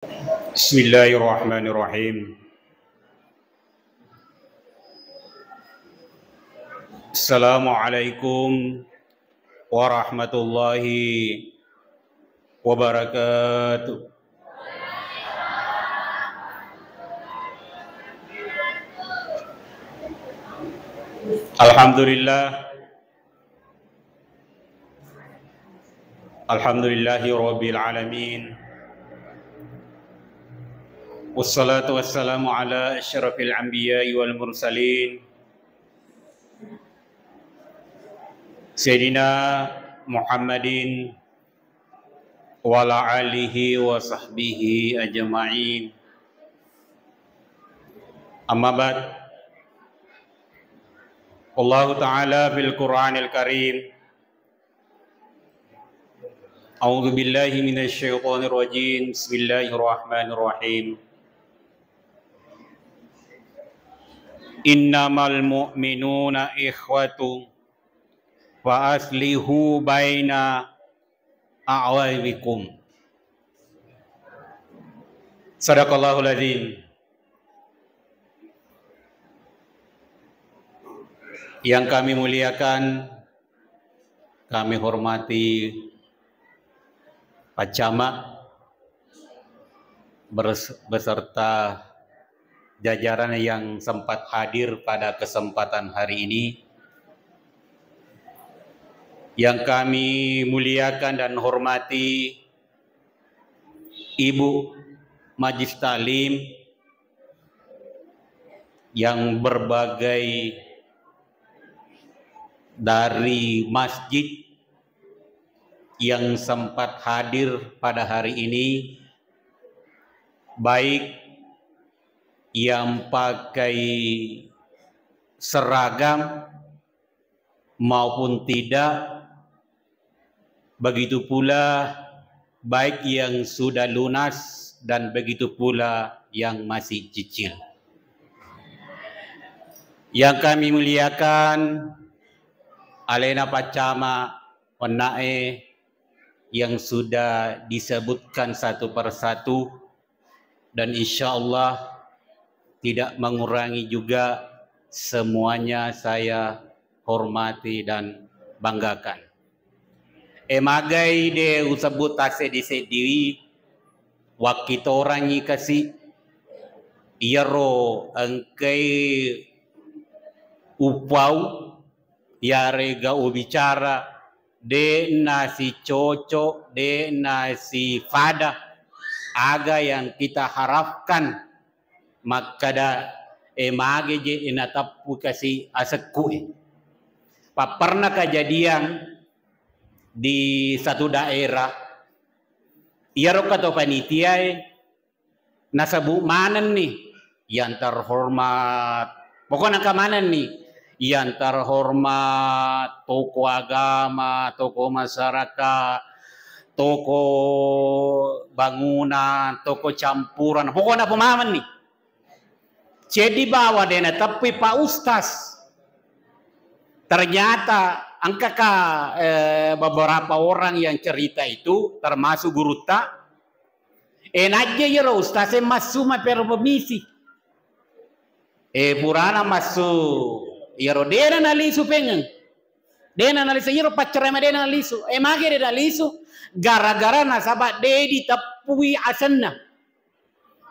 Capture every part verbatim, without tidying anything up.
Bismillahirrahmanirrahim. Assalamualaikum warahmatullahi wabarakatuh. Alhamdulillah. Alhamdulillahi rabbil alamin. Wassalatu wassalamu ala asyrafil anbiya'i wal mursalin. Sayyidina Muhammadin wa ala alihi wa sahbihi ajma'in. Amma ba'd. Allahu ta'ala fil Qur'anil Karim. A'udzu billahi minasy syaithanir rajim. Bismillahirrahmanirrahim. Innamal mu'minuna ikhwatu fa aslihu baina a'waikum. Sadaqallahul azim. Yang kami muliakan, kami hormati Pak Camat bers-, beserta jajaran yang sempat hadir pada kesempatan hari ini. Yang kami muliakan dan hormati Ibu Majlis Taklim yang berbagai dari masjid yang sempat hadir pada hari ini, baik yang pakai seragam maupun tidak, begitu pula baik yang sudah lunas dan begitu pula yang masih cicil. Yang kami muliakan, alena Pak Camat, wennae yang sudah disebutkan satu per satu, dan insya Allah tidak mengurangi juga, semuanya saya hormati dan banggakan. E, magai de usebut tasseddi-seddiwi, wakkitorangngi kasi iyaro engkai upau, yarega ubicara, de nasicoco, de nasifada aga yang kita harapkan, makkada, e, mage je, e, nateppu kasi asekku, e. Pa pernah kejadian di satu daerah, iyaro ketua panitia, e, nasebut manenni yang terhormat. Pokokna engka manenni yang terhormat, tokoh agama, tokoh masyarakat, tokoh bangunan, tokoh campuran. Pokokna apa manenni. Jadi bawa de nateppui Pak Ustaz. Ternyata engkaka, eh, beberapa orang yang cerita itu, termasuk gurutta, e, najje iyaro ustaz e massu mappero pemisi. E, purana massu iyaro dena nalisu pengeng. Dena nalisu iyaro paccerama, dena nalisu. E, mage dena nalisu? Gara-gara nasaba de diteppui asenna.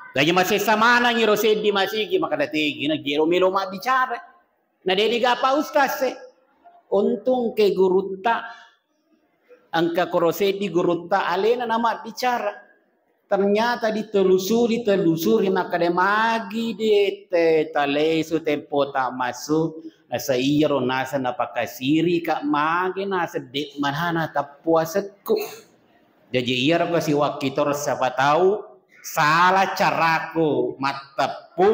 Jaji masessa maneng iro seddi masigi, makkeda tegi na gero melo mabbicara. Na de diga Pak Ustaz e. Untung ke gurutta, engka koro seddi gurutta alena na mabbicara. Ternyata ditelusuri, telusuri, makkeda magi de te talesu tempo ta massu, nasa iyaro nasa napakasiri ka mage nasa de manana tappu asekku. Jaji iyaro kasi wakkitoro, siapa tau salah caraku matteppu,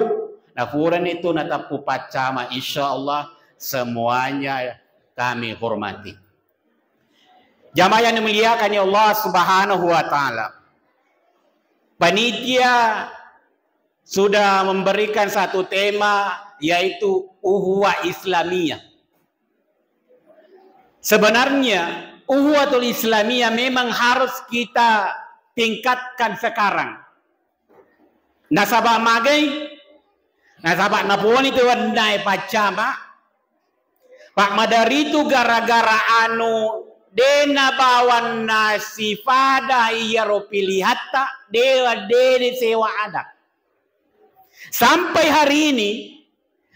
na purani tu nateppu paccama, insya Allah semuanya kami hormati. Jamaah yang dimuliakan Allah Subhanahu wa Ta'ala, panitia sudah memberikan satu tema, yaitu ukhuwah Islamiyah. Sebenarnya, ukhuwatul Islamiyah memang harus kita tingkatkan sekarang. Nasaba magai? Nasaba naponi tu wennae paccama. Pak madaritu gara-gara anu dena bawanna sifada iyaro pilihatta, dewa dene sewa ada. Sampai hari ini,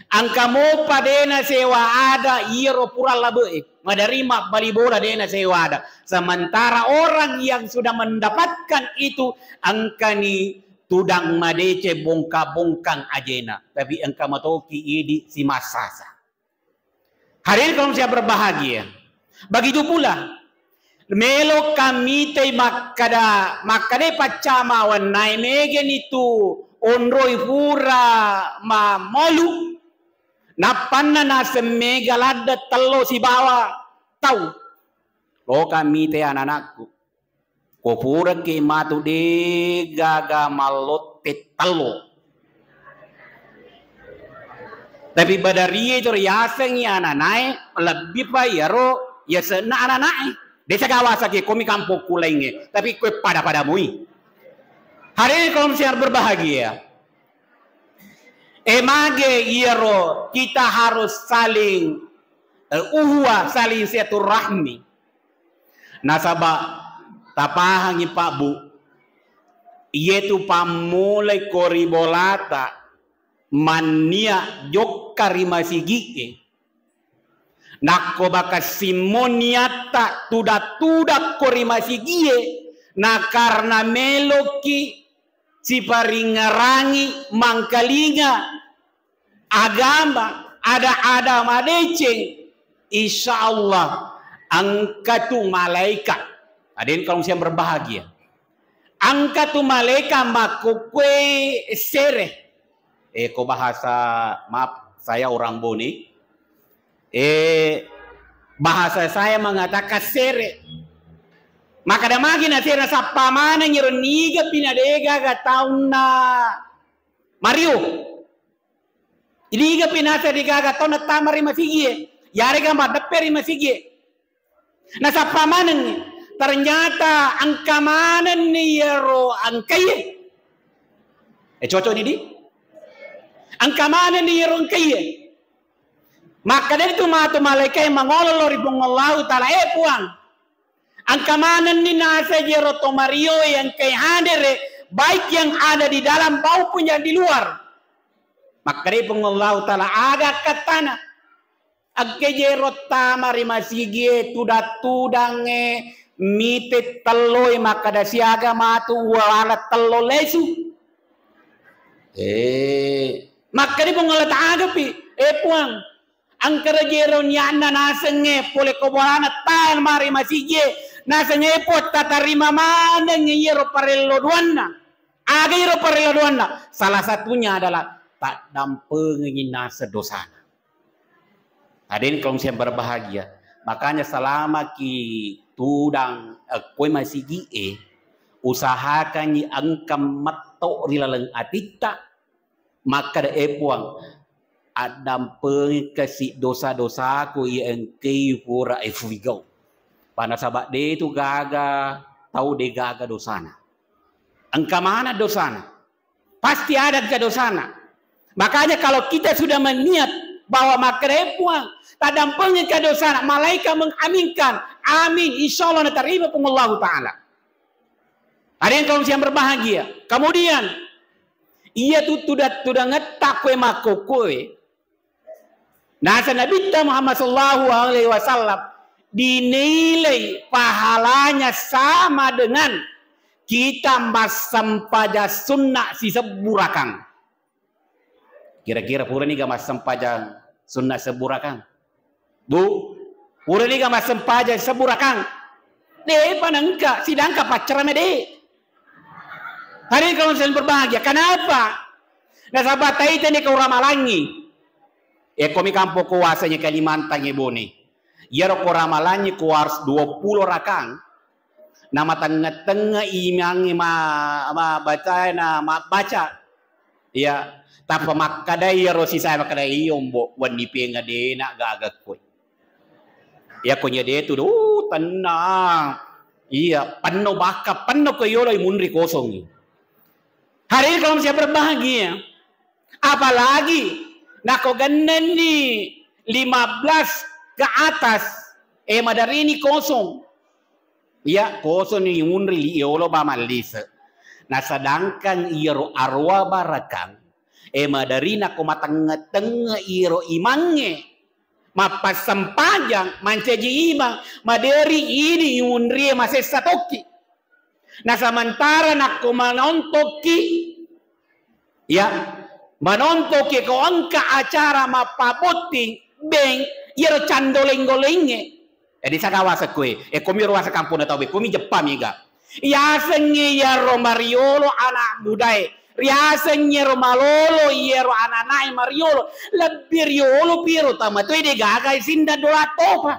engka mopa dena sewa ada iyaro pura labe'e. Madari mabbali bola dena sewa ada. Sementara orang yang sudah mendapatkan itu engkani tudang madeceng bongka-bongkang ajena. Tapi engka matoki idi simassasa. Hadirin kaum yang berbahagia. Begitu pula, melo kami te makkada, makkada paccama wennae megani tu onroi pura mamolu, nappanna naseng mega ladde tello sibawa tau. Lo kami te anak-anakku. Ko puraki matu de gaga mallotte tello. Tapi badarie itu riasengi ananae lebbi pa iyaro yasenna ananae. Desa kawasa ke komi kampokku lainge, tapi kue pada-pada mui. Hari ini kaum siar berbahagia. Emage iyaro kita harus saling eh, uhuwa, saling silaturahmi. Nasaba tapahangi Pak Bu, iyetu pammulai ko ri bolata mannia jokka ri masigi'e. Nakko bakassimmo niatta tuda-tudakko ri masigi'e, na karena meloki siparingngerangi mangkalinga agama, ada-ada madeceng, insya Allah engka tu malaika. Hadirin kaum siang berbahagia. Engka tu malaika makkukkuei sere. Eh, ko bahasa, maaf, saya orang Bone. Eh, bahasa saya mengatakan sere. Makkada magi na sere, sappa maneng iro niga pina degaga taunna Mario. Niga pinasa degaga tau nattama ri masigie, yarega maddeppe ri masigie. Nasappa manenni, ternyata engka manenni iyaro engkaie. Eh, cocok ni, di? Engka manenni iyaro engkaie. Makkadani tu matu malaikae mangolo lao ri Puang Allahu Ta'ala, "Eh, Puang, engka manenni naseng iyaro to Mario yang engkae hadere, baik yang ada di dalam maupun yang di luar." Makkadai Puang Allahu Ta'ala, aga akkattana? Engka jero tama ri masigie tudang-tudangnge mite telloi makkada, "Siaga matu uwala tello lesu?" Eh, makkadai Puang Allah Ta'ala pi, "Eh Puang, engkara jero nianna nasengnge pole ko bolana tama ri masigie, nasengnge Puang tatarima maneng iyaro parello doanna." Aga iro parello doanna? Salah satunya adalah taddampengengi naseng dosana. Hadirin kaum yang berbahagia, makanya selama ki tudang, eh, koe masigi'e, usahakangi engka metto ri laleng atitta, makkada, "Eh Puang, addampengekka si dosa-dosaku iya engkai pura efugau." Panasaba de tu gaga tau de gaga dosana. Engka maneng dosana. Pasti ada engka dosana. Makanya kalau kita sudah meniat bahwa makkada, "Eh Puang, taddampengekka dosana," malaika mengaminkan, "Amin, insya Allah natarima Puang Allahu Ta'ala." Hadirin kaum yang berbahagia. Kemudian, iya tu tudang-tudangetta koe makkokkoe, Nasa Nabitta Muhammad sallallahu alaihi wasallam dinilai pahalanya sama dengan kita massempajang sunnah sisebbu rakang. Kira-kira puraniga massempajang sunnah sebbu rakang? Bu, puraniga massempajang sebbu rakang? De'pa nengka, sidangka paccarame de. Hari kalau misalnya berbahagia, kenapa? Nasaba taitani ko ramalangngi. E, komi kampo ko wasanya Kalimantan e Bone. Iyaro ko ramalangngi ko harus dua puluh rakang. Na matengnge-tengnge imangnge ma, ma baca na mabbaca. Iya, tappa makkadai iyaro sisaya makkadai, "Iyo, Mbo, wenni penga dena gaga koe." Iya, ko nya de tu, duh, tenang. Iya, penno bakka, penno ko yolo munri kosongi. Hadirin kaum yang berbahagia, apalagi nako gennenni lima belas ke atas, eh, madarini kosong. Iya, kosong ni munri li yolo ba mallise. Nah, sedangkan iyaro arwah barakang, eh, madari nako matengngeng-tengngeng iyaro imangnge, mappassempajang, mancaji imang, maderi idi imunrie masessa tokki. Nah, sementara nakko manontokki, ya, manontokki ko engka acara mappabotting, beng, iyaro candoleng-golengnge. Jadi sagawa sekkoe, e komi ruasa kampung tau be, komi jeppa miga. Yasengnge iyaro mariolo anak mudae, riasengnge ro malolo iyaro ananae mariolo, lebbi riolo piro tama toe de gaga sinda dola topa.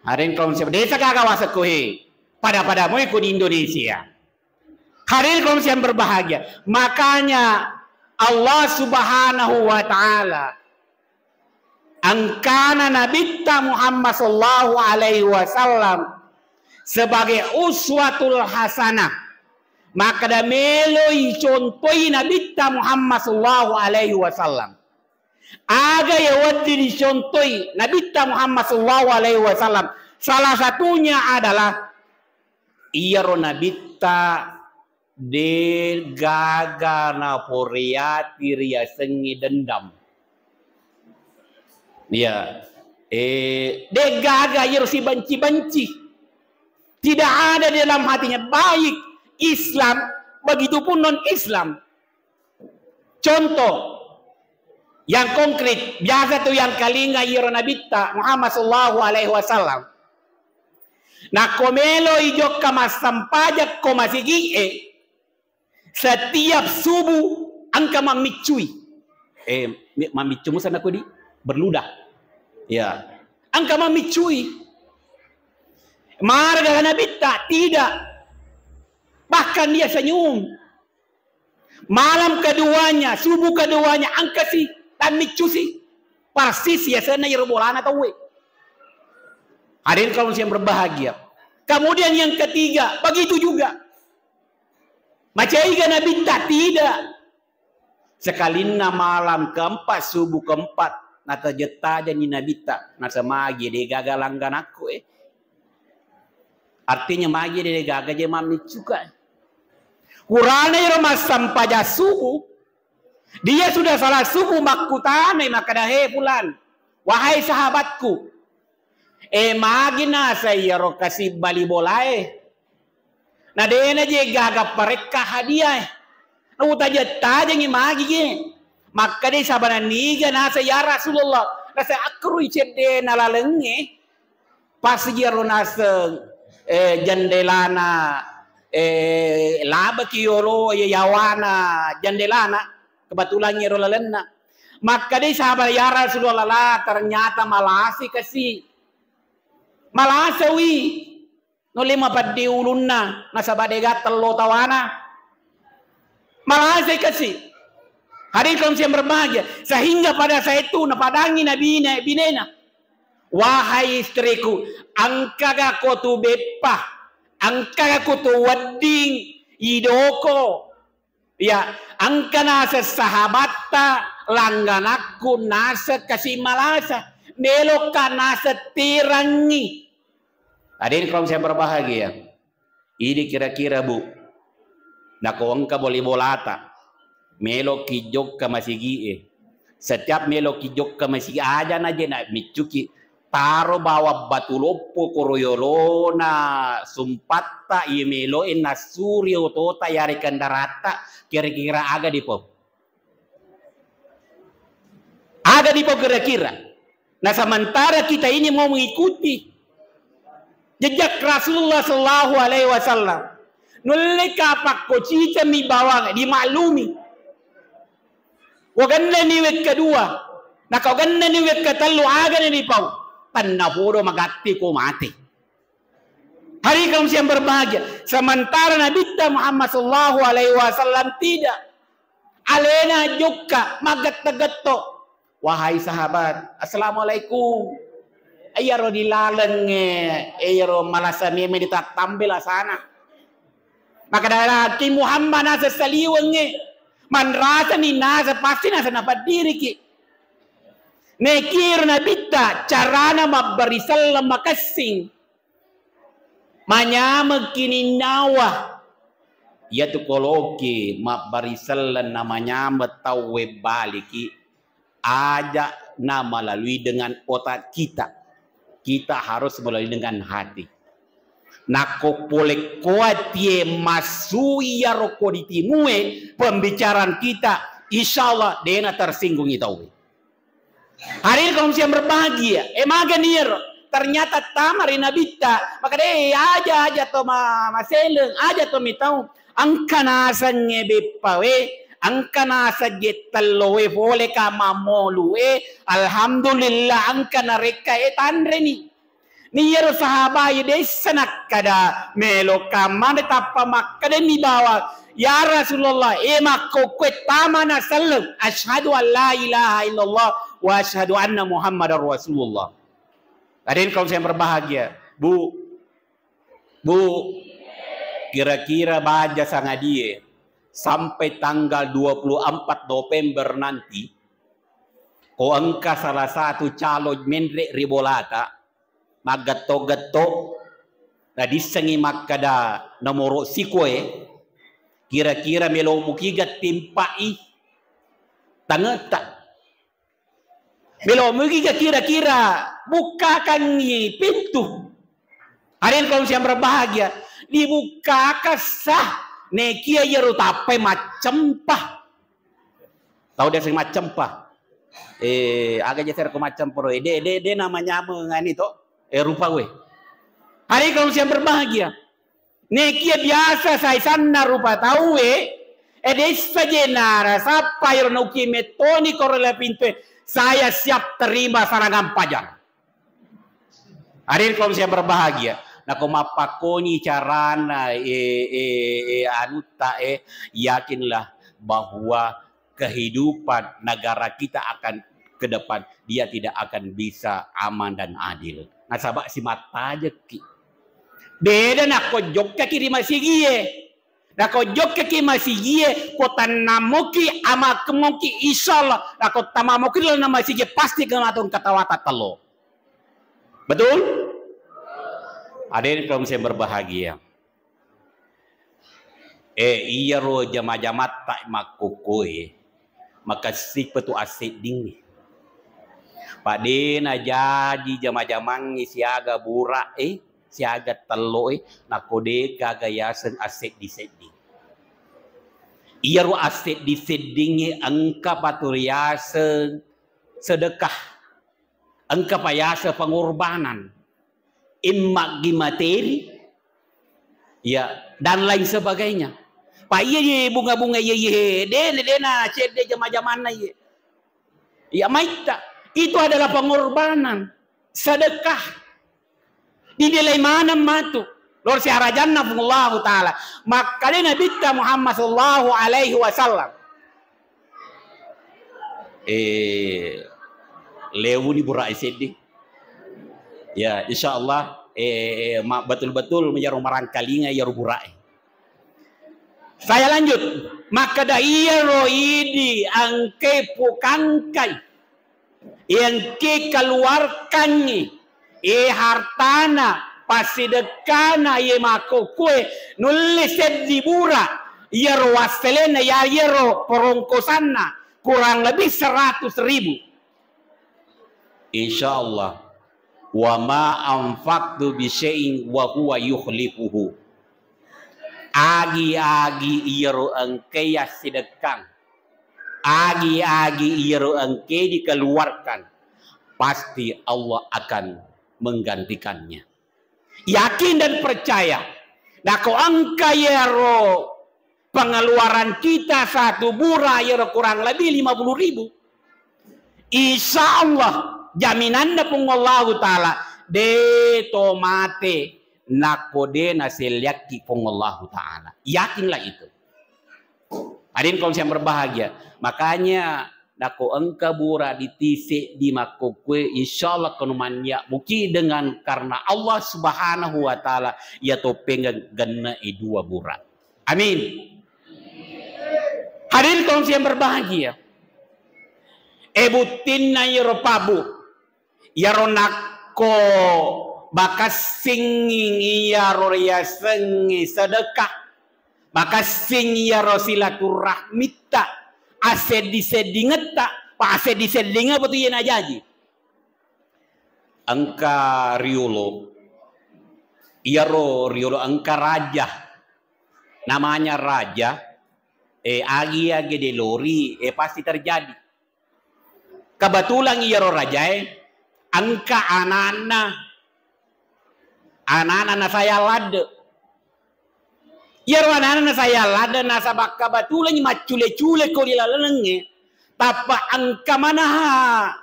Areng kaum siapa desa gaga wasekkoe, pada-pada moi ko di Indonesia. Hadirin kaum yang berbahagia, makanya Allah Subhanahu wa Ta'ala engkana Nabitta Muhammad sallallahu alaihi wasallam sebagai uswatul hasanah, maka da meloi contoi Nabitta Muhammad sallallahu alaihi wasallam. Aga ya wedding dicontoi Nabitta Muhammad sallallahu alaihi wasallam, salah satunya adalah iyaro Nabitta de gaga naporeati riasengnge dendam. Ya, eh, de gaga iyaro sibenci-benci. Tidak ada di dalam hatinya, baik Islam, begitupun non Islam. Contoh yang konkret, biasa tu yang kalinga iyaro Nabitta Muhammad sallallahu alaihi wasallam. Nakko melo ijokka massempajang ko masigi'e, setiap subuh engka mammiccui. Eh, mi-, mammiccu musa nako di berludah. Ya, engka mammiccui. Maraga Nabitta tidak. Bahkan dia senyum. Malam keduanya, subuh keduanya, engkasi, tammiccusi. Persis yasenna iyaro bolana tauwe. Hadirin kaum yang berbahagia. Kemudian yang ketiga, begitu juga. Macaiga Nabitta tidak. Sekalinna malam keempat, subuh keempat, natajeng-tajengni Nabitta, nasemagi de gaga langganakku, eh. Artinya magi de gaga je mammiccuka. Purana iro massempajang subuh, dia sudah salat subuh makkutanai makkeda, "He fulan, wahai sahabatku, eh, magi naseng iyaro kasi bali bolae? Na dena je gaga parekka hadiah, eh. Na utajeng-tajengi magi ge." Makkeda sahabat, "Niga naseng ya Rasulullah?" Naseng akkarui ceddena lalengnge. Pas iyaro naseng, eh, jendelana, eh, labeki yolo, ye yawana jendelana, kebetulan iyaro lalenna. Makkedai sahabat, "Ya Rasulullah, la, ternyata malasi kasi. Malasawi. Nulle mapeddi ulunna, nasaba dega tello tawana." Malasai kasi. Hadirin kaum yang berbahagia. Sehingga pada saat itu napadangi Nabi, binena, "Wahai istriku, engkaga ko tu beppa, engkaga ko tu wedding idoko. Ya, engka naseng sahabatta, langganakku naseng kasi malasa, melokka naseng tirangi." Hadirin kaum yang berbahagia. Idi kira-kira, Bu, nako engka boli bolata, meloki jokka masigi'e. Setiap meloki jokka masigi, aja naje na miccuki, taro bawang batu loppo koro yolona sumpatta, iye meloe nassuri otota yare kendaratta, kira-kira aga dipau? Aga dipau kira-kira? Nah, sementara kita ini mau mengikuti jejak Rasulullah sallallahu alaihi wasallam, nulle kapakko cicami bawang dimaklumi. Wagennani wekka dua, nako gennani wekka tellu, aga na dipau? Tenna podo magatti ko mate. Hari kaum yang berbahagia, sementara Nabitta Muhammad sallallahu alaihi wasallam tidak. Alena jokka, maggetto-getto. Wahai sahabat, "Assalamualaikum." Iyaro di laleng, eh, iyaro malasa meme ditattambe lasana. Makkeda Ki Muhammad naseng saliwengnge, manrasani naseng pasti naseng napeddiriki. Nekiaro Nabitta carana mabbari selleng makessing. Manyameng kininnawa. Iyatu koloki mabbari selleng na manyameng tauwe baliki, aja na melalui dengan otak kita. Kita harus melalui dengan hati. Nakko pole koatie massu iyaro koditimue pembicaraan kita, insya Allah dena tersinggungi tauwe. Hadirin kaum yang berbahagia, eh, magani iyaro. Ternyata tama ri Nabitta, makkeda, eh, aja, aja to ma-, maseleng, aja to mitau. Engka nasengnge beppawe, engka naseng jettellowe, pole ka mammolue, alhamdulillah, engka narekka, eh, tanreni. Niyaro sahabae dessa nakkeda, melo kamma tappa makkedani bawang, "Ya Rasulullah, e makkokkoe tamana selleng, asyhadu an la ilaha illallah wa asyhadu anna Muhammadar Rasulullah." Hadirin kaum yang berbahagia, Bu, Bu, kira-kira baja sangadie sampai tanggal dua puluh empat November nanti, ko engka salah satu calon menre ri bolata, maggetto-getto, nadissengngi makkeda nomoro sikoe, kira-kira melo mukiga timpa'i tangetta. Melo mukiga kira-kira bukkakangngi pintu. Hadirin kaum yang berbahagia, dibukkakassa nekia iyaro tappai maccempa. Tau desa maccempa. Eh, aga je ko maccempa ro. Eh, de, de, de namanya mengani to. Eh, rupa we. Hadirin kaum yang berbahagia. Nekia biasa saisanna rupa tauwe, eh, dessa je nara sappa iro nauki mettoni koro la pintu. Saya siap terima serangan pajar. Hadirin kaum yang berbahagia, nako mappakkoni carana, eh, eh, eh, anutta, eh, yakinlah bahwa kehidupan negara kita akan ke depan, dia tidak akan bisa aman dan adil. Nasaba simattajekki. Beda nako jokkaki ri masigie. Nako jokkaki masigie, ko tannamoki, amakkemoki, insya Allah, nako tamamoki dalam masigie, pasti kena tong katawata telo. Betul? Hadirin kaum yang berbahagia. Eh, iyaro jama-jamatta makkokkoe, makessing petu asseddingngi. Padena jaji jama-jamangngi siaga bura'e, siaga telloe, nako de gaga yaseng asseddi-sedding. Iyaro asseddi-seddingnge engka patu yaseng sedekah. Engka pa yaseng pengorbanan, imma gi materi, ya, dan lain sebagainya. Pa iya ye bunga-bunga iya ye, de, de, de na cedde jama-jamanna ye. Ya, maitta. Itu adalah pengorbanan, sedekah. Dinilai maneng matu. Lor siarajanna Puang Allahu Ta'ala. Makkada Nabitta Muhammad sallallahu alaihi wasallam. Eh, lewuni bura'e seddi. Ya, insya Allah, eh, eh, ma-, betul-betul menjaro marangkalinga iyaro bura'e. Saya lanjut. Makkada iyaro idi engke pukangkai. Engke keluarkangngi, e hartana, passidekkana, ye makkokkoe, nulle seddi bura, iyaro wasselena, ya, iyaro perongkosanna, kurang lebih seratus ribu. Insya Allah. Wa ma anfaqtu bi syai'in wa huwa yukhlifuhu. Agi-agi iyaro engke yassidekkang, agi-agi iyaro engke dikeluarkan, pasti Allah akan menggantikannya. Yakin dan percaya, nako engka iyaro pengeluaran kita satu bura, iyaro kurang lebih lima puluh ribu, insya Allah, jaminanna Puang Allahu Ta'ala, de to mate nako de naselleakki Puang Allahu Ta'ala. Yakinlah itu. Hadirin kaum yang berbahagia. Makanya, nako engka bura ditise di makkokkoe, insya Allah kanu mannia muki dengan karena Allah Subhanahu wa Ta'ala, ya topeng genne i dua bura. Amin. Hadirin kaum yang berbahagia. E buttinna iyaro pabu, iyaro nakko bakassingngi iyaro riasengnge sedekah, bakassing iyaro silaturahmitta, asseddi-seddingetta, pa asseddi-seddingeng apa tu iya najaji. Engka riolo, iyaro riolo engka raja, namanya raja, eh, agi-agi de lori, eh, pasti terjadi. Kebetulan iyaro rajae engka ananna, ananna nasayang ladde. Iyaro ananna nasayang ladde nasaba kebetulan maccule-cule ko ri lalengnge, tappa engka manaha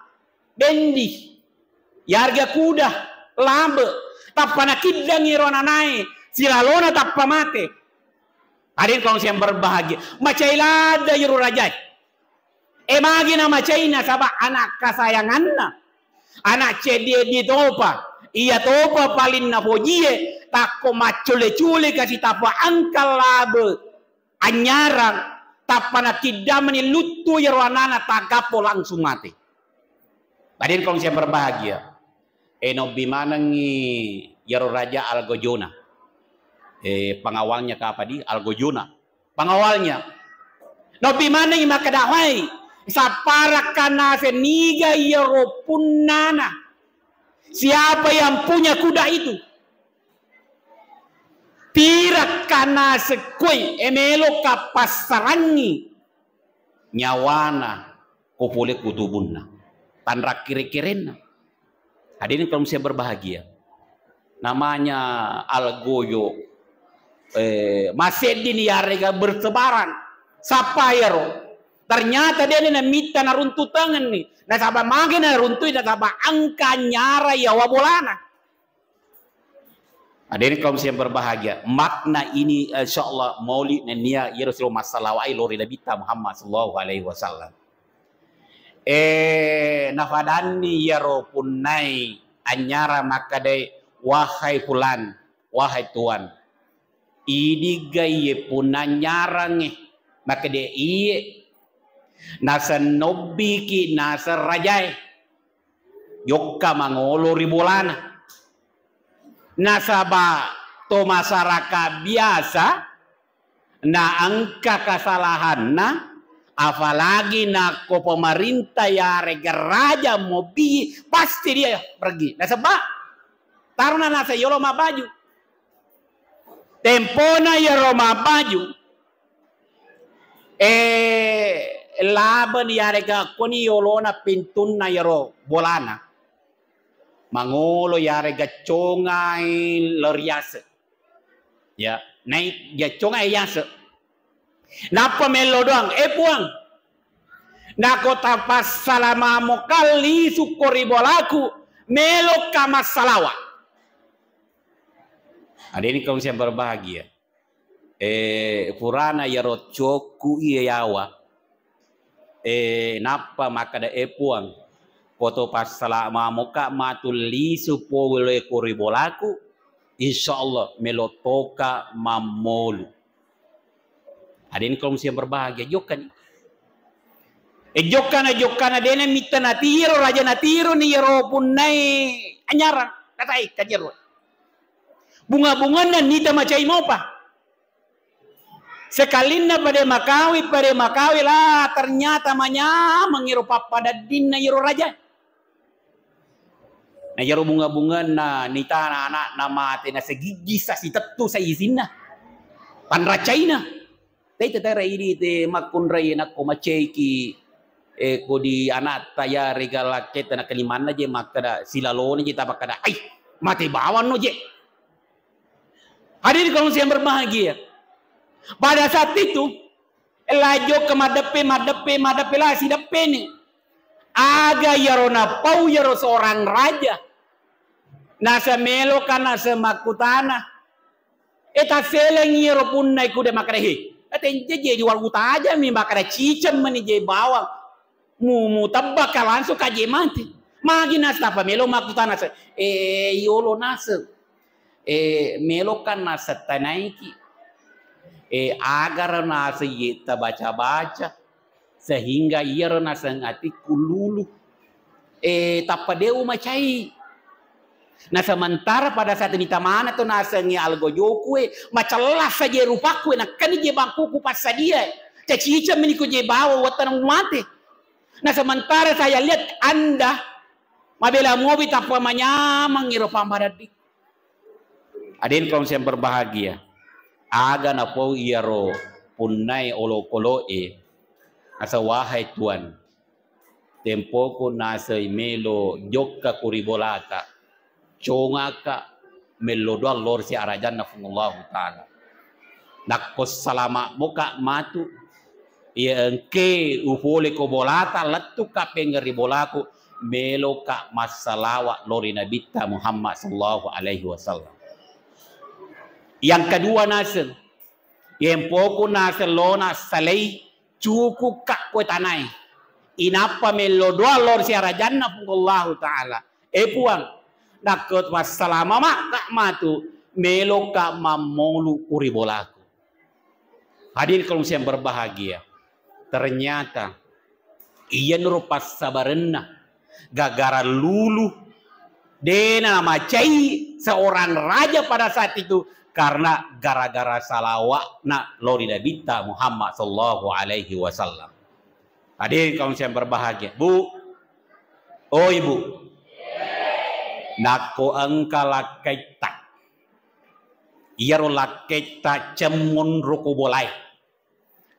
bendi, yarega kuda, labe, tappa nakiddang iyaro ananae, silalona tappa mate. Hadirin kaum yang berbahagia, macai ladde iyaro rajae. E magi namacai nasaba anak kasayanganna, anak ceddi-eddi topa, iya topa paling napojie, takko maccule-cule kasi tappa engka labe anyarang, tappa nakiddamani luttu iyaro anana tagappo langsung mate. Hadirin kaum yang berbahagia, eh, nobbi manengngi iyaro raja algojona. Eh, pengawalnya kapa di algojona. Pengawalnya. Nobbi manengngi makkeda, "Hai, sapparakka naseng niga iyaro punnana? Siapa yang punya kuda itu? Tirakka naseng koi, e meloka passarangngi nyawana ko pole ku tubunna." Tanra kere-kerenna. Hadirin kaum saya berbahagia. Namanya algojo, eh, maseddini yarega bertebaran. Sappa iyaro? Ternyata dene namitta naruntu tengenni. Nasaba magi naruntui, nasaba engka nyara yawa bolana. Hadirin kaum yang berbahagia, makna ini, insya Allah, maulid nennia iyaro siro massalawai lori Nabitta Muhammad sallallahu alaihi wasallam. Eh, nafadanni iyaro punnai anyara makkedai, "Wahai fulan, wahai tuan, idigga iye punna nyarangnge?" Makkeda, "Iye, nasennobbiki naseng rajae." Jokka mangolo ri bolana. Nasaba to masyarakat biasa na engka kesalahanna, apalagi nakko pemerintah yarega raja mobbi, pasti dia pergi. Nasaba tarona nasa yolo mabbaju. Tempona yero mabbaju, eh, laben yarega koni yolona pintunna yero bolana. Mangolo yarega congai lo riase. Ya, nai ya congai yase. Nappa mello doang, "Eh, Puang, nako tapassala mamo kalli sukko ri bolaku, melokka massalawa." Hadirin kaum yang berbahagia. Eh, purana yaro cokku iya yawa. Eh, nappa makkeda, "Eh, Puang, ko to passala mamoka matu lisu pole ko ri bolaku, insya Allah melo toka mammolu." Hadirin kaum yang berbahagia, jokkani. Eh, jokkana, jokkana dena mitta natiro, raja natiro ni yaro punnai anyarang, natai kajero. Bunga-bunganna nita macai mopa. Sekalinna pada makawi, pada makawi lah, ternyata manyameng iro pappadaddinna iro raja. Na iyaro bunga-bunganna nitana anakna mate na segiggi sa sitettu sa isinna. Panracaina. Tei tetera idi te makkunrai nakko maceiki, eh, kodi anatta ya rega lakketta na kalimanna je makkeda silaloni je tapakkeda, "Ai, mate bawanno je." Hadirin kaum yang berbahagia. Pada saat itu, la jokka maddeppe, maddeppe, maddeppe la sideppeni. Aga iyaro napau iyaro seorang raja. Nasa meloka nasa makkutana. E tasseleng iyaro punnai kuda makkeda, "He, atenje je jual utajami makkeda ciceng meni je bawang." Mu-, mutebbaka langsung ka je mate. Magi nasa tappa melo makkutana se-, eh, yolo naseng. Eh, meloka naseng tanaiki. Eh, agaro naseng iye tabaca-baca, sehingga iyaro naseng atikku lulu. Eh, tappa de' umacai. Na sementara pada saat ini tamana to nasengnge algojoku e, macella saja rupakku e, nakkani je bangkuku passadia e. Cacica meniko je bawa watana mate. Na sementara saya lihat Anda mabela mobi tappa manyameng iro pammadaddi. Hadirin kaum yang berbahagia, aga napau iyaro punnai olokolo'e, asa wahai Tuan, tempoku nasei melo jokka ku ri bolata, congaka mello doang lorsi arajanna Fuang Allahu Ta'ala. Nakko salama' moka matu, iya engke upole ko bolata, lettuka pengngeri bolaku, meloka massalawa lori Nabitta Muhammad sallallahu alaihi wasallam. Yang kedua naseng, yempoku naseng lona salai, cukukka koe tanae. Inappa mello doa lori siarajanna Puang Allahu Ta'ala. Eh Puang, nakko passalama makka matu, meloka mammolu uri bolaku. Hadirin kaum yang berbahagia, ternyata iyanaro passabarenna gagara lulu, dena namacai seorang raja pada saat itu karena gara-gara salawa'na lori Nabitta Muhammad sallallahu alaihi wasallam. Hadirin kaum yang berbahagia, Bu, oh Ibu, nakko engka lakkaitta, iyaro lakkaitta cemmong roko bolae,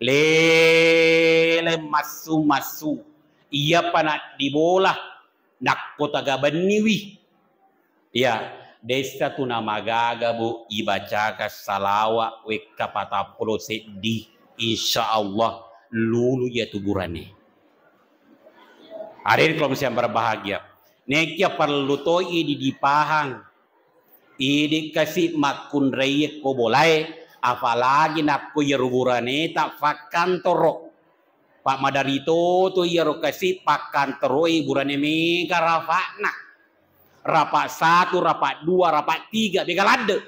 lele massu-massu, iyapa naddibola nakko tagabenniwi. Ya, dessa tu namagaga, Bu, ibacaka salawa wekka patappulo seddi, insya Allah lulu iya tu burane. Hadirin kaum yang berbahagia, nekia perlu toi di dipahang. Idi kasi makkunraie ko bolae, apalagi nakko iyaro buraneta fakkantoro. Pak madari toto iyaro kasi pakkantoroi burane mega rafa'na. Rafa' satu, rafa' dua, rafa' tiga, mega ladde.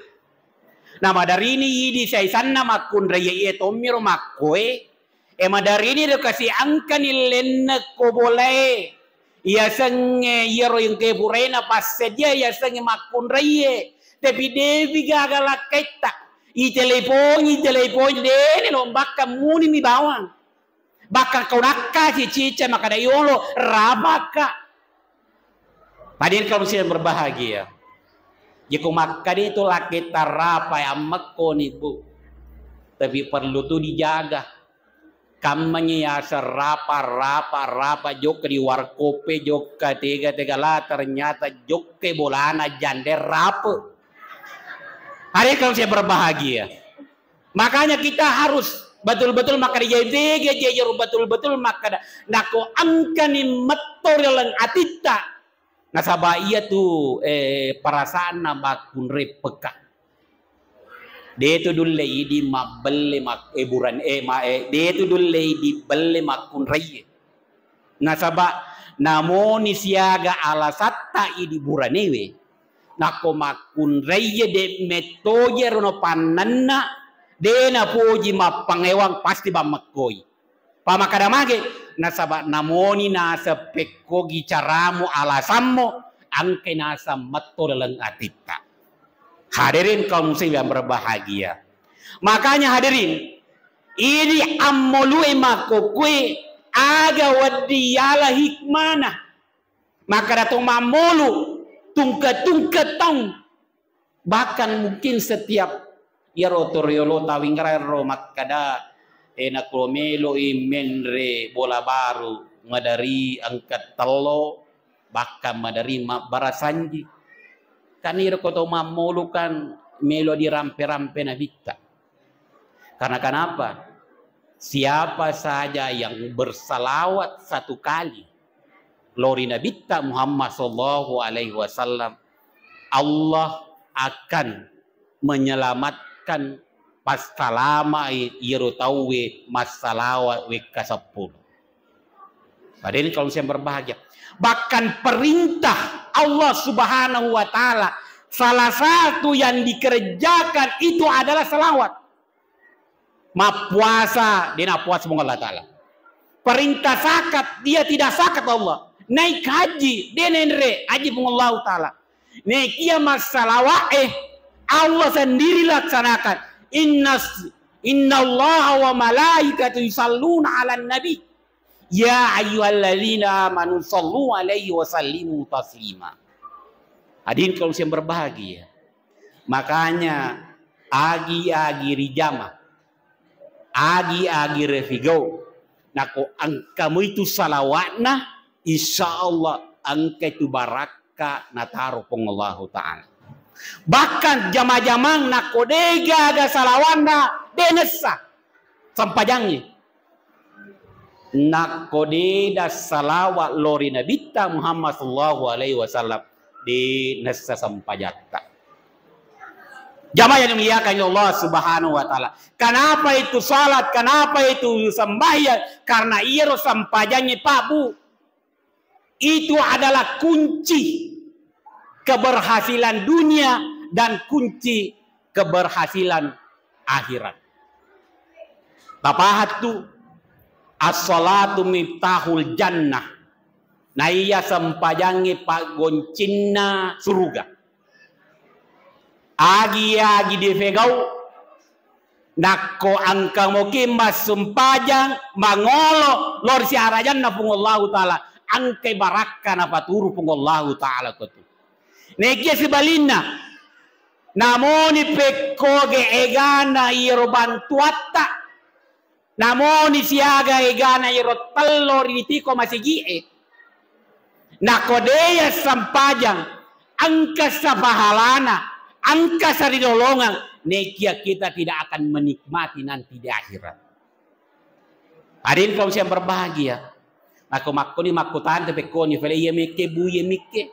Na madarini idi saisanna makkunraie iya tommiro makkoe, E, madarini ro kasi engkani lenne ko bolae. Yasengnge iyaro engkae puraena passedia yasengnge makkunraie. Tapi depi gaga lakkaitta. Itelepongi, itelepongi, dene lombakkang munimi bawang. Bakkang kau nakka si cica makkada yolo, rapakka. Hadirin kaum muslimin berbahagia. Jeko makkani tu lakkaitta rapa ya ammekko ni, Bu. Tapi perlu tu dijaga. Kammangi yaseng rapa, rapa, rapa, jokka di warkoppe, jokka tega, tega la, ternyata jokka bolana jande rape. Hadirin kaum muslimin berbahagia. Makanya kita harus betul-betul makkeda, jadi tega, jadi betul-betul makkeda, nako engkani metto ri laleng atitta, nasaba iya tu, eh, perasaanna makkunrai pekka. De tu dulle idi mabbelle mak-, eh, buran-, eh, ma-, eh, de tu dulle idi belle makkunraie. Nasaba namoni siaga alasatta idi buranewe, nako makkunraie de mettoje rono pannanna, de napoji mappangewang pasti bammekkoi. Pamakkada mage, nasaba namoni naseng pekkogi caramu, alasammu, engkai naseng metto laleng atitta. Hadirin kaum muslim yang berbahagia. Makanya hadirin, idi ammolue makkokkoe aga wedding yala hikmana. Makkada to mammolu, tungke-tungke taung. Bahkan mungkin setiap iyaro to riolo tawingra ro makkada, eh, nakko meloi menre bola baru, madari engka tello, bahkan madari mabbarasanji. Kan iro ko to mammolu kan melo dirampe-rampe nabitta. Karena kenapa? Siapa saja yang bersalawat satu kali lori Nabitta Muhammad sallallahu alaihi wasallam, Allah akan menyelamatkan, passalamai iyaro tauwe massalawa wekka seppulo. Hadirin kaum muslim berbahagia. Bahkan perintah Allah Subhanahu wa Ta'ala, salah satu yang dikerjakan itu adalah salawat. Mappuasa, de' nappuasa Puang Allah Ta'ala. Perintah zakat, dia tidak zakat Allah. Naik haji, de' naenre haji Puang Allah Ta'ala. Nekia massalawa'e, Allah sendiri laksanakan. Inna, innallaha wa malaikatu yusalluna 'alan nabi. Ya ayyuhalladzina amanu sallu alaihi wa sallimu taslima. Hadirin kaum yang berbahagia. Makanya agi-agi rijama, agi-agi rifigau. Nako engka muitu salawatna, insya Allah engka itu barakka nataro Puang Allahu Ta'ala. Bahkan jama-jamang nako de' gaga salawatna, de' nessa sempajangnge. Nakko deda salawat lao ri Nabitta Muhammad sallallahu alaihi wasallam, de nessa sempajatta. Jamaah yang dimuliakan Allah Subhanahu wa Ta'ala, kenapa itu salat, kenapa itu sembahyang? Karena iyaro sempajangnge, Pak, Bu, itu adalah kunci keberhasilan dunia dan kunci keberhasilan akhirat. Tapahattu, as-salatu miftahul jannah. Naiya sempajangnge paggoncinna suruga. Agi-agi difegau, nakko engka moki massumpajang mangolo lao ri siarajanna Puang Allahu Ta'ala, engkai barakka napaturu Puang Allahu Ta'ala kotu. Nekia sibalinna, namoni pekkoge egana iyaro bantuatta, namoni siaga egana iyaro tello ri tiko masigi'e. Nako deya sempajang, engka sa pahalana, engka sa ridolongang, nekia kita tidak akan menikmati nanti di akhirat. Hadirin kaum yang berbahagia, nako makkoni makkutana pekkoni fale iya mekke bu iya mekke.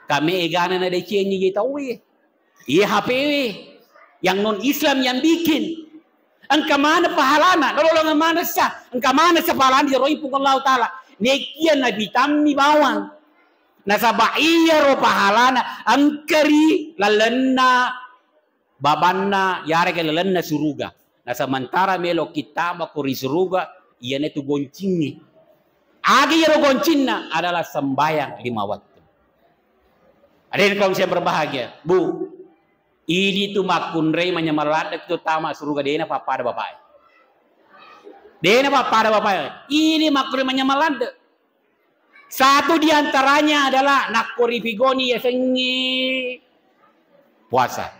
Kame egana na decengi ye tauwe. Iya H P W yang non Islam yang bikin. Engka mana pahalana, nololongan mana sa, engka mana sa pahalana jeroi Puang Allahu Ta'ala. Nekia nabitammi bawang. Nasaba iyaro pahalana engka ri lalenna babanna, yarega lalenna suruga. Na sementara melo kittama ko ri suruga, iyana tu goncingnge. Aga iyaro goncinna adalah sembayang lima waktu. Hadirin kaum yang berbahagia, Bu, idi tu makkunrai manyameng ladde tu tama suruga, dena pappada bapae. Dena pappada bapae. Idi makkunrai manyameng ladde. Satu di antaranya adalah nakko ripigoni yasengnge puasa.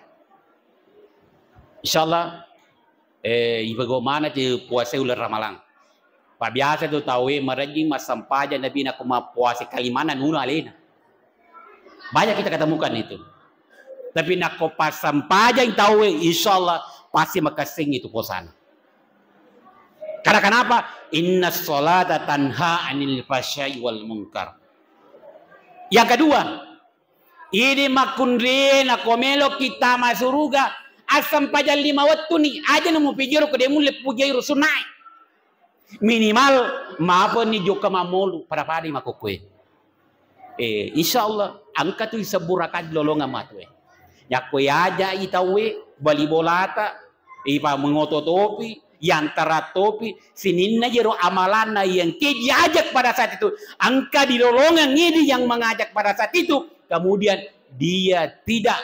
Insyaallah, eh, ipego mana tu puasa uleng Ramalang. Pabiasa tu tauwe marejjing massempajang nabi nakko mappuasa kalimana nuna alena. Banyak kita ketemukan itu. Tapi nakko passempajang tauwe, insyaallah pasti makessing itu puasana. Karena kenapa? Inna sholata tanha anil fahsyai wal munkar. Yang kedua, ini makkunrie nako melo kita masuruga, assempajang lima wettu ni, aja namo pijero ko de mulle pujai rusunai. Minimal mapeni jokka mamolu, pada-pada makkokkoe. Eh, insyaallah engka tu sebbu rakaat lolongang matu e. Yakko yaja i tauwe bali bolata, ipa mengoto topi, yantara topi, sininna jero amalanna yang ke diajak pada saat itu. Engka di lolongang ini yang mengajak pada saat itu, kemudian dia tidak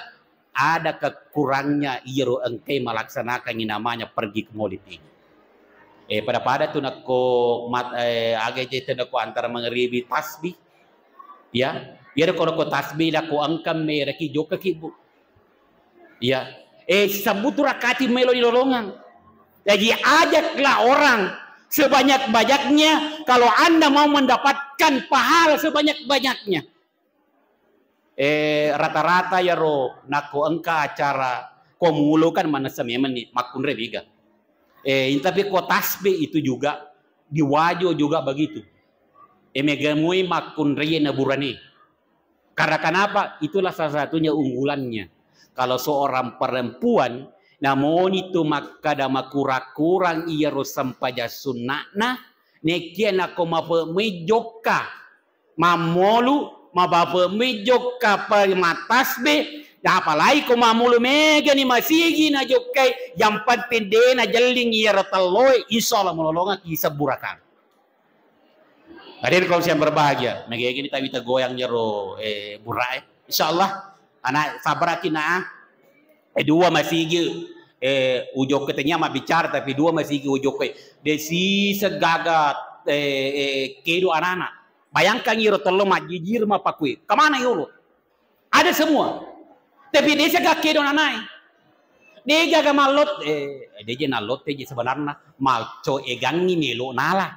ada kekurangnya iyaro engkai malaksanakangngi namanya pergi ke maulid ini. Eh, pada-pada tu nakko mat-, eh, aga je tu nakko antara mangeribi tasbih. Ya, iyaro ko nakko tasbih nakko engka mereki jokkaki, Bu. Ya. Eh, sebbu tu rakati melo di lolongang. Jadi ajaklah orang sebanyak-banyaknya kalau Anda mau mendapatkan pahala sebanyak-banyaknya. Eh, rata-rata yaro nakko engka acara komulo kan manessa memang ni makkunrai biga. Eh, tapi ko tasbih itu juga diwajo juga begitu. Eh, megamui makkunrai na burane. Karena kenapa? Itulah salah satunya unggulannya. Kalau seorang perempuan namoni tu makkada makurang-kurang iyaro sempajang sunna'na, nekia nako mapemui jokka mammolu, mabapemi jokka pari mattasbe, Apalagi ko mammulu megani masigi najokkai, yang penting de' najelling iyaro telloe, insya Allah malolongeng ki sebbu rakaat. Hadirin kaum yang berbahagia, megani tawita goyang iyaro, eh, bura'e. Insya Allah, anak sabaraki na, eh, dua masigi, eh, ujokke tania mabbicara, tapi dua masigi ujokke. De' siseng gaga, eh, eh, kedo anak-anak. Bayangkan iyaro tello majjijir mapakui. Kemana yolo? Ada semua. Tapi de' siaga kedo nanae. De' gaga mallot, eh, de' je nallotte je sebenarna. Macco egangngi melo nala.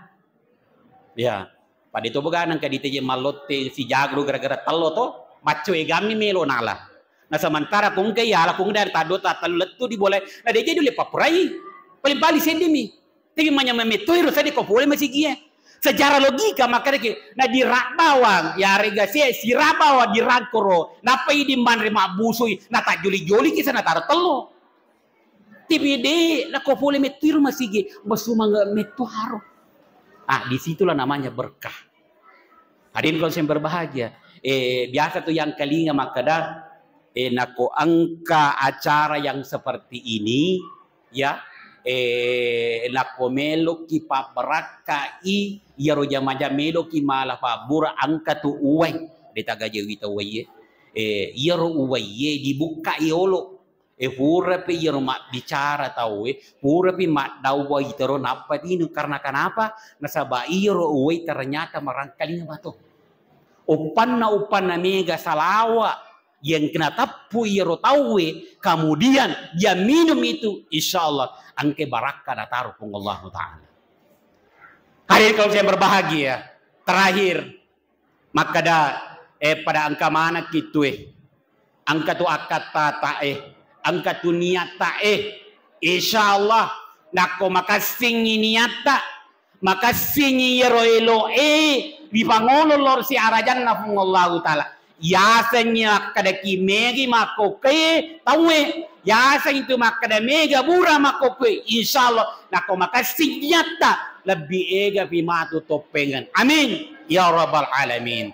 Ya, pada itu beganang kadi te je mallotte si jago gara-gara tello to, macco egangngi melo nala. Nah, sementara kungke ya, ala kung dari taddo ta tellu lettu di bola. Nah, de' je dulu papurai. Paling-paling seddi mi. Tapi manyameng metto iro seddi ko pole masigie. Secara logika makkedaki, na dirabawang, yarega se sirabawang dirangkoro, nappa idi manre mabbusui, na tajjoli-joli kisa nataro tello. Tapi de' nako pole metto iro masigi, mesumang metto haro. Ah, disitulah namanya berkah. Hadirin kaum yang berbahagia, eh, biasa tu yang kalinga makkeda, eh, nako engka acara yang seperti ini, ya, eh, nako meloki pabbarakkai iyaro jamaja meloki mala pabbura engka tu uwai, de' tagaje wita uwaiye. Eh, iyaro uwaiye dibukkai yolo. Eh, purapi iyaro mabbicara tauwe, purapi maddawa itaro nappa tinu. Karena kenapa? Nasaba iyaro uwai ternyata marangkalinga mato. Uppanna-uppanna mega salawa yang kena teppu iyaro tauwe, kemudian dia minum itu, insya Allah engke barakka dataro Puang Allah Ta'ala. Hadirin kaum yang berbahagia, terakhir, makkeda, eh, pada engka manekki tue, engka tu akkattata, eh, engka tu niatta, eh, insya Allah nakko makessingi niatta, makessingi iyaro elo'e ripangolo lao ri arajanna Puang Allahu Ta'ala. Yasengngi makkedaki megi makkokkoe tauwe, yaseng itu makkeda mega bura makkokkoe, insya Allah nakko makessing niatta lebbi egapi matu toppengeng. Amin ya rabbal alamin.